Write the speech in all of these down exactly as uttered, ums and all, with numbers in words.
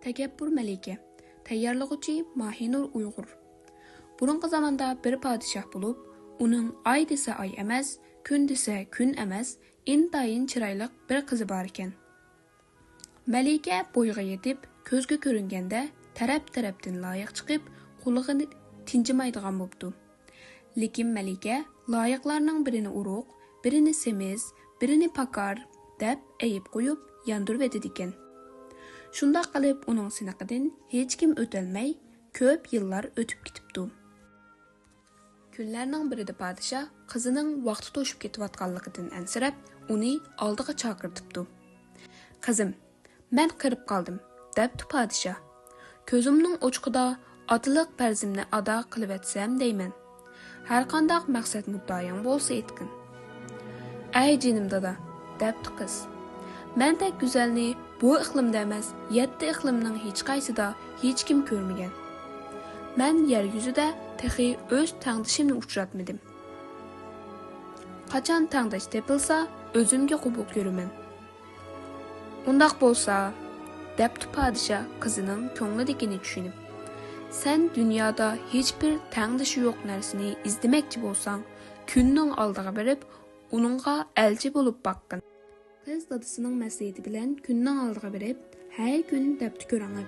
تەكەببۇر مەلىكە. تەييارلىغۇچى ماھىنۇر ئۇيغۇر. بۇرۇنقى زاماندا بىر پادىشاھ بولۇپ، ئۇنىڭ ئاي دېسە ئاي ئەمەس، كۈن دېسە كۈن ئەمەس، ئىنتايىن چىرايلىق بىر قىزى بار ئىكەن. مەلىكە بويىغا يېتىپ، كۆزگە كۆرۈنگەندە تەرەپ-تەرەپتىن لايىق چىقىپ، قۇلىقى تىنچىمايدىغان بوپتۇ. لېكىن مەلىكە لايىقلارنىڭ بىرىنى ئورۇق، بىرىنى سېمىز، بىرىنى پاكار دەپ ئەيىب قويۇپ ياندۇرۇۋېتىدىكەن. شۇنداق قىلىپ ئۇنىڭ سىنىقىدىن ھېچكىم ئۆتەلمەي، كۆپ يىللار ئۆتۈپ كېتىپتۇ. كۈنلەرنىڭ بىرىدە پادىشاھ قىزىنىڭ ۋاقتى توشۇپ كېتىۋاتقانلىقىدىن ئەنسىرەپ، ئۇنى ئالدىغا چاقىرتىپتۇ. «قىزىم، مەن قېرىپ قالدىم» دەپتۇ پادىشاھ. «كۆزۈمنىڭ ئوچىقىدا ئاتىلىق پەرزىمنى ئادا قىلىۋەتسەم دەيمەن. ھەرقانداق مەقسەت مۇددىئايىڭ بولسا ئېيتقىن.» «ئەي جېنىم دادا» دەپتۇ قىز. «مەندەك گۈزەلنى بۇ ئىقلىمدا ئەمەس، يەتتە ئىقلىمنىڭ ھېچقايسىدا ھېچكىم كۆرمىگەن. مەن يەر يۈزىدە تېخى ئۆز تەڭدىشىمنى ئۇچراتمىدىم. قاچان تەڭداش تېپىلسا، ئۆزۈمگە قوبۇل كۆرىمەن.» «ئۇنداق بولسا» دەپتۇ پادىشاھ قىزىنىڭ كۆڭلىدىكىنى چۈشىنىپ، «سەن دۇنيادا ھېچبىر تەڭدىشى يوق نەرسىنى ئىزدىمەكچى بولساڭ، كۈننىڭ ئالدىغا بېرىپ، ئۇنىڭغا ئەلچى بولۇپ باققىن.» قىز دادىسىنىڭ مەسلىھىتى بىلەن كۈننىڭ ئالدىغا بېرىپ، ھەر كۈن دەپتۇ كۆرۈڭە،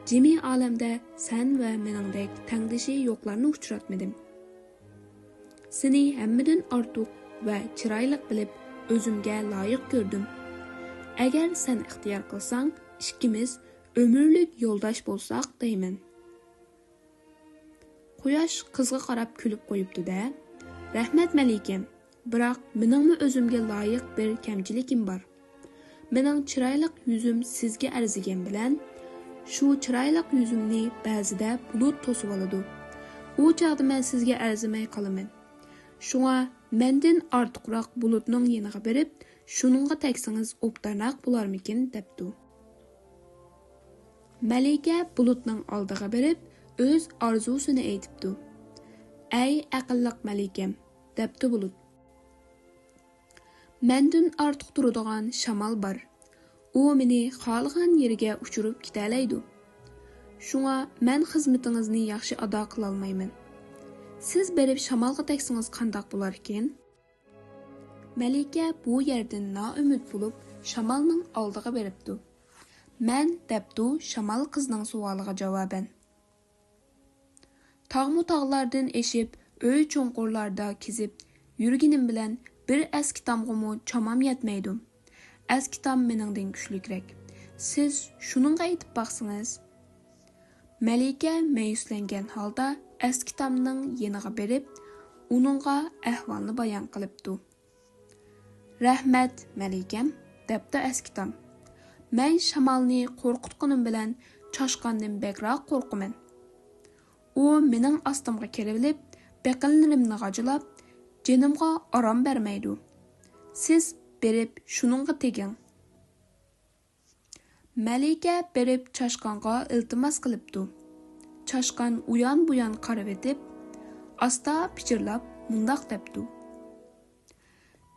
جىمى ئالەمدە سەن ۋە مېنىڭدەك تەڭدىشى يوقلارنى ئۇچراتمىدىم. سېنى ھەممىدىن ئارتۇق ۋە چىرايلىق بىلىپ، ئۆزۈمگە لايىق كۆردۈم. ئەگەر سەن ئىختىيار قىلساڭ، ئىككىمىز ئۆمۈرلۈك يولداش بولساق دەيمەن. قۇياش قىزغا قاراپ كۈلۈپ قويۇپتۇ-دە، «رەھمەت مەلىكەم، بىراق مېنىڭمۇ ئۆزۈمگە لايىق بىر كەمچىلىكىم بار. مېنىڭ چىرايلىق يۈزۈم سىزگە ئەرزىگەن بىلەن، شۇ چىرايلىق يۈزۈمنى بەزىدە بۇلۇت توسۇۋالىدۇ. ئۇ چاغدا مەن سىزگە ئەرزىمەي قالىمەن. شۇڭا مەندىن ئارتۇقراق بۇلۇتنىڭ يېنىغا بېرىپ، شۇنىڭغا تەگسىڭىز ئوبدانراق بولارمىكىن؟» دەپتۇ. مەلىكە بۇلۇتنىڭ ئالدىغا بېرىپ، ئۆز ئارزۇسىنى ئېيتىپتۇ. «ئەي ئەقىللىق مەلىكەم»، دەپتۇ بۇلۇت. «مەندىن ئارتۇق تۇرىدىغان شامال بار. ئۇ مېنى خالىغان يېرىگە ئۇچۇرۇپ كېتەلەيدۇ. شۇڭا مەن خىزمىتىڭىزنى ياخشى ئادا قىلالمايمەن. سىز بېرىپ شامالغا تەگسىڭىز قانداق بولاركىن؟» مەلىكە بۇ يەردىن نائۈمىد بولۇپ، شامالنىڭ ئالدىغا بېرىپتۇ. «مەن» دەپتۇ شامال قىزنىڭ سوئالىغا جاۋابەن. «تاغمۇ تاغلاردىن ئېشىپ، ئۆي چوڭقۇرلاردا كېزىپ يۈرگىنىم بىلەن بىر ئەسكى تامغىمۇ چامام يەتمەيدۇ. ئەسكى تام مېنىڭدىن كۈچلۈكرەك. سىز شۇنىڭغا ئېيتىپ باقسىڭىز.» مەلىكە مەيۈسلەنگەن ھالدا ئەسكى تامنىڭ يېنىغا بېرىپ، ئۇنىڭغا ئەھۋالنى بايان قىلىپتۇ. «رەھمەت، مەلىكەم»، دەپتۇ ئەسكى تام. «مەن شامالنى قورقۇتقىنىم بىلەن چاشقاندىن بەكرەك قورقىمەن. ئۇ مېنىڭ ئاستىمغا كىرىۋېلىپ، بېقىنلىرىمنى غاجىلاپ، جېنىمغا ئارام بەرمەيدۇ. سىز بېرىپ شۇنىڭغا تېگىڭ.» مەلىكە بېرىپ چاشقانغا ئىلتىماس قىلىپتۇ. چاشقان ئۇيان-بۇيان قارىۋېتىپ، ئاستا پىچىرلاپ مۇنداق دەپتۇ: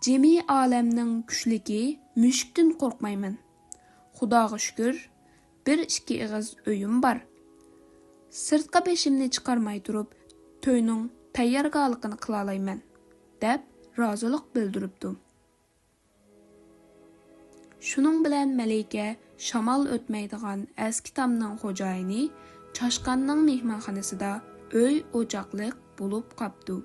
«جىمى ئالەمنىڭ كۈچلۈكى مۈشۈكتىن قورقمايمەن. خۇداغا شۈكۈر، بىر ئىككى ئېغىز ئۆيۈم بار. سىرتقا بېشىمنى چىقارماي تۇرۇپ، توينىڭ تەييارگالىقىنى قىلالايمەن» دەپ رازىلىق بىلدۈرۈپتۇ. شۇنىڭ بىلەن مەلىكە شامال ئۆتمەيدىغان ئەسكى تامنىڭ خوجايىنى، چاشقاننىڭ مېھمانخانىسىدا ئۆي-ئوچاقلىق بولۇپ قاپتۇ.